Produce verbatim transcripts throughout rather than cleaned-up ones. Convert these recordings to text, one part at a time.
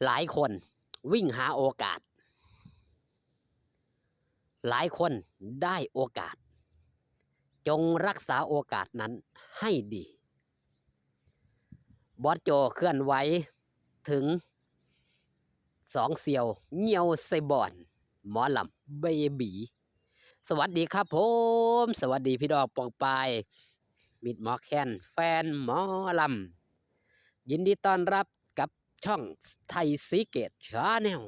หลายคนวิ่งหาโอกาส หลายคนได้โอกาส จงรักษาโอกาสนั้นให้ดี บอสโจเคลื่อนไหวถึงสองเสี่ยวเหี่ยวใส่บ่อน หมอลำเบบี สวัสดีครับผม สวัสดีพี่น้องปองปาย มิตรหมอแคน แฟนหมอลำ ยินดีต้อนรับกับช่องไทยซีเกตชาแนล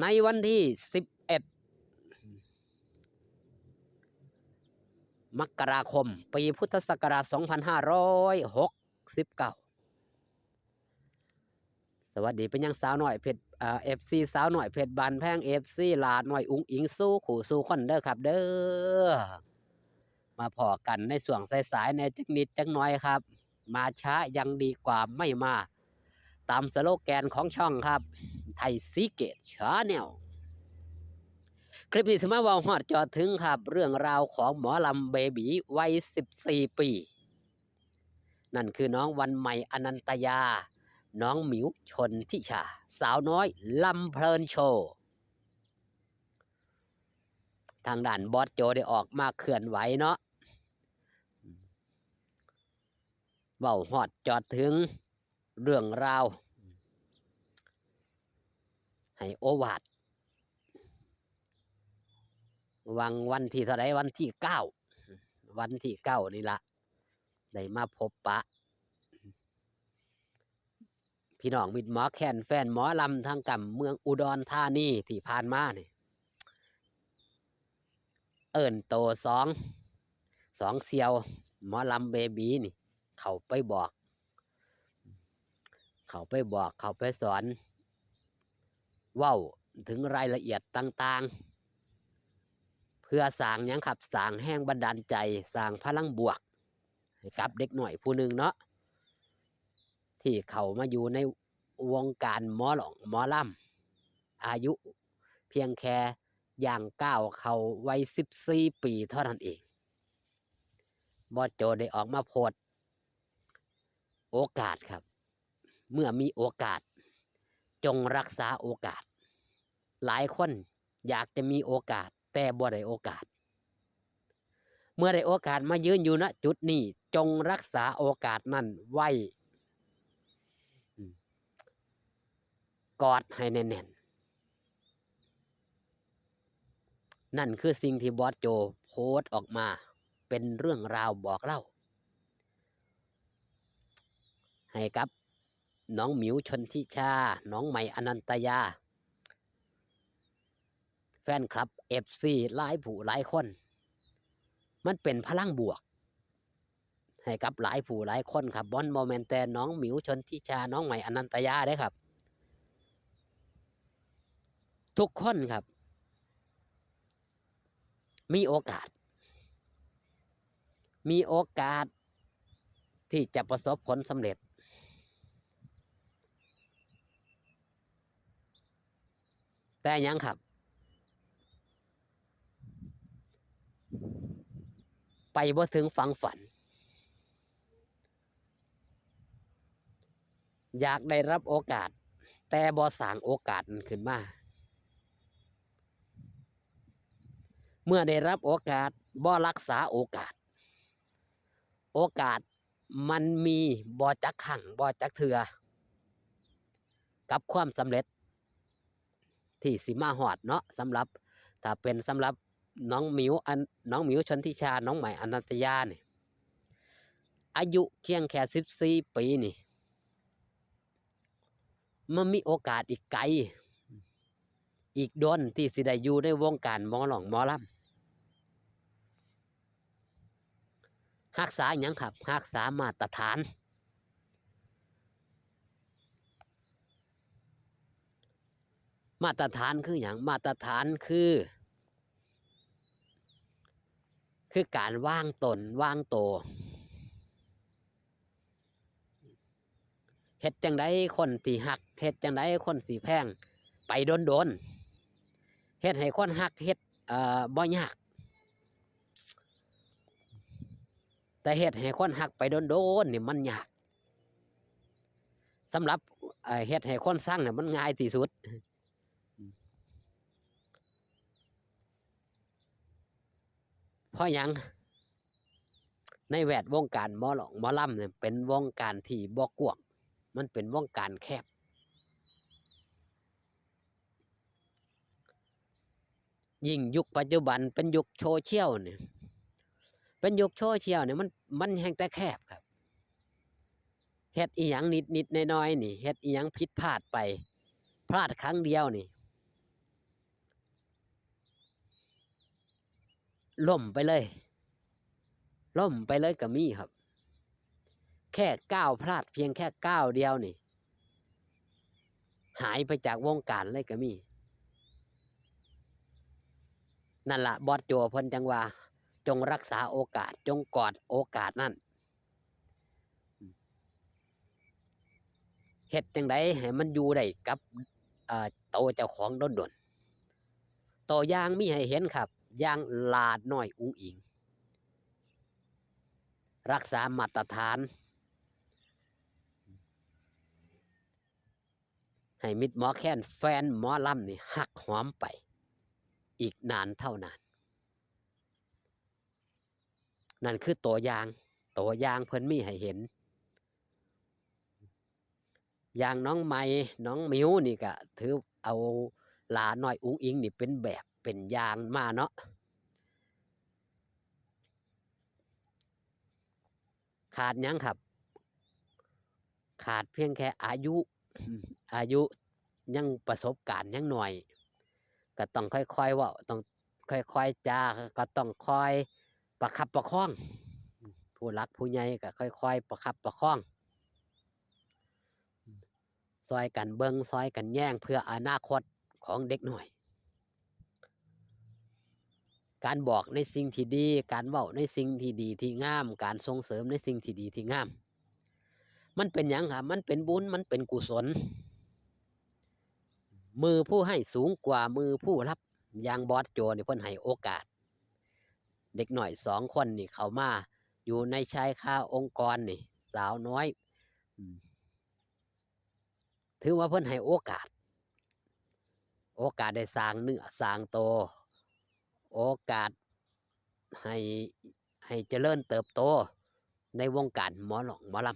ในวันที่สิบเอ็ด มกราคม ปีพุทธศักราช สองพันห้าร้อยหกสิบเก้า สวัสดีไปยังสาวน้อยเพชร เอ่อ เอฟซี สาวน้อยเพชรบ้านแพง เอฟซี หลาน้อยอุ๋งอิ๋ง สู่คู่สู่คนเด้อครับเด้อ มาพ้อกันในช่วงสายๆ แหน่จักนิดจักหน่อยครับ มาช้ายังดีกว่าไม่มา ตามสโลแกนของช่องครับ ไทยซีเกตชาแนล คลิปนี้สิมาเว้าฮอดเจาะถึงครับ เรื่องราวของหมอลำเบบีวัยสิบสี่ปี นั่นคือน้องวันใหม่อนันตยา น้องหมิวชนทิชา สาวน้อยลำเพลินโชว์ ทางด้านบอสโจได้ออกมาเคลื่อนไหวเนาะ เว้าฮอดเจาะถึงเรื่องราว ให้โอวาท หว่างวันที่เท่าใด วันที่เก้า วันที่เก้านี่ละ ได้มาพบปะ พี่น้องมิตรหมอแคน แฟนหมอลำทางกำเมืองอุดรธานีที่ผ่านมานี่ เอิ้นโตสอง สองเสี่ยว หมอลำเบบีนี่ เข้าไปบอก เข้าไปบอก เข้าไปสอน เว้าถึงรายละเอียดต่างๆ เพื่อสร้างหยังครับ สร้างแรงบันดาลใจ สร้างพลังบวก ให้กับเด็กน้อยผู้หนึ่งเนาะ ที่เข้ามาอยู่ในวงการหมอร้องหมอลำ อายุเพียงแค่ย่างก้าวเข้าวัยสิบสี่ปีเท่านั้นเอง บอสโจได้ออกมาโพสต์โอกาสครับ เมื่อมีโอกาส จงรักษาโอกาส หลายคนอยากจะมีโอกาส แต่บ่ได้โอกาส เมื่อได้โอกาสมายืนอยู่ ณ จุดนี้ จงรักษาโอกาสนั้นไว้ อืม กอดให้แน่นๆ นั่นคือสิ่งที่บอสโจโพสต์ออกมา เป็นเรื่องราวบอกเล่า ให้กับน้องหมิวชนทิชา น้องใหม่อนันตยา แฟนคลับ เอฟซี หลายผู้หลายคน มันเป็นพลังบวก ให้กับหลายผู้หลายคนครับ บ่ บ่แม่นแต่น้องหมิวชนทิชา น้องใหม่อนันตยาเด้ครับ ทุกคนครับ มีโอกาส มีโอกาสที่จะประสบผลสำเร็จ แต่หยังครับ ไปบ่ถึงฝั่งฝัน อยากได้รับโอกาส แต่บ่สร้างโอกาสนั้นขึ้นมา เมื่อได้รับโอกาส บ่รักษาโอกาส โอกาสมันมีบ่จักครั้ง บ่จักเทื่อ กับความสำเร็จที่สิมาฮอดเนาะ สำหรับ ถ้าเป็นสำหรับน้องหมิวอัน น้องหมิวชนทิชา น้องใหม่อนันตยานี่ อายุเพียงแค่สิบสี่ปีนี่ มันมีโอกาสอีกไกล อีกโดนที่สิได้อยู่ในวงการหมอร้องหมอลำ รักษาหยังครับ รักษามาตรฐาน มาตรฐานคือหยัง มาตรฐานคือ คือการวางตน วางโต เฮ็ดจั่งใดคนสิฮัก เฮ็ดจั่งใดคนสิแพง ไปโดนๆ เฮ็ดให้คนฮัก เฮ็ด เอ่อ บ่ยาก แต่เฮ็ดให้คนฮักไปโดนๆ นี่มันยาก สำหรับ เอ่อ เฮ็ดให้คนซังน่ะมันง่ายที่สุด เพราะหยัง ในแวดวงการหมอร้องหมอลำเนี่ยเป็นวงการที่บ่กว้าง มันเป็นวงการแคบ ยิ่งยุคปัจจุบันเป็นยุคโซเชียลเนี่ย เป็นยุคโซเชียลเนี่ยมัน มันแฮ่งแต่แคบครับ เฮ็ดอีหยังนิดๆน้อยๆนี่ เฮ็ดอีหยังผิดพลาดไป พลาดครั้งเดียวนี่ ล้มไปเลย ล้มไปเลยก็มีครับ แค่ก้าวพลาดเพียงแค่ก้าวเดียวนี่ หายไปจากวงการเลยก็มี นั่นละบอสโจเพิ่นจั่งว่า จงรักษาโอกาส จงกอดโอกาสนั้น เฮ็ดจั่งใดให้มันอยู่ได้กับ เอ่อ โตเจ้าของดนๆ ตัวอย่างมีให้เห็นครับ อย่างหลาน้อยอุ๋งอิ๋ง รักษามาตรฐาน ให้มิตรหมอแคนแฟนหมอลำนี่ฮักหอมไป อีกนานเท่านาน นั่นคือตัวอย่าง ตัวอย่างเพิ่นมีให้เห็น อย่างน้องใหม่ น้องมิวนี่ก็ถือเอาหลาน้อยอุ๋งอิ๋งนี่เป็นแบบเป็นอย่างมาเนาะ ขาดหยังครับ ขาดเพียงแค่อายุ อายุยังประสบการณ์ยังน้อย ก็ต้องค่อยๆเว้า ต้องค่อยๆจา ก็ต้องคอยประคับประคอง ผู้หลักผู้ใหญ่ก็ค่อยๆประคับประคอง ซอยกันเบิ่ง ซอยกันแยง เพื่ออนาคตของเด็กน้อย การบอกในสิ่งที่ดี การเว้าในสิ่งที่ดีที่งาม การส่งเสริมในสิ่งที่ดีที่งาม มันเป็นหยังครับ มันเป็นบุญ มันเป็นกุศล มือผู้ให้สูงกว่ามือผู้รับ อย่างบอสโจนี่เพิ่นให้โอกาส เด็กน้อยสองคนนี่เข้ามาอยู่ในชายคาองค์กรนี่ สาวน้อย อืม ถือว่าเพิ่นให้โอกาส โอกาสได้สร้างเนื้อสร้างตัว โอกาสให้ ให้เจริญเติบโตในวงการหมอร้องหมอล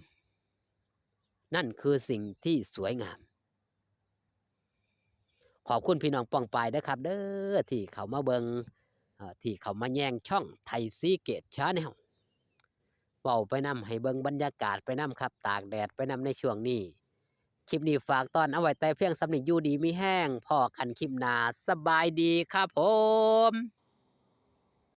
ำ นั่นคือสิ่งที่สวยงาม ขอบคุณพี่น้องป้องปายเด้อครับเด้อ ที่เข้ามาเบิ่ง เอ่อ ที่เข้ามาแยงช่องไทยซีเกตชาแนล เว้าไปนำ ให้เบิ่งบรรยากาศไปนำครับ ตากแดดไปนำในช่วงนี้ คลิปนี้ฝากตอนเอาไว้แต่เพียงส่ำนี้ อยู่ดีมีแฮง พ้อกันคลิปหน้า สบายดีครับผม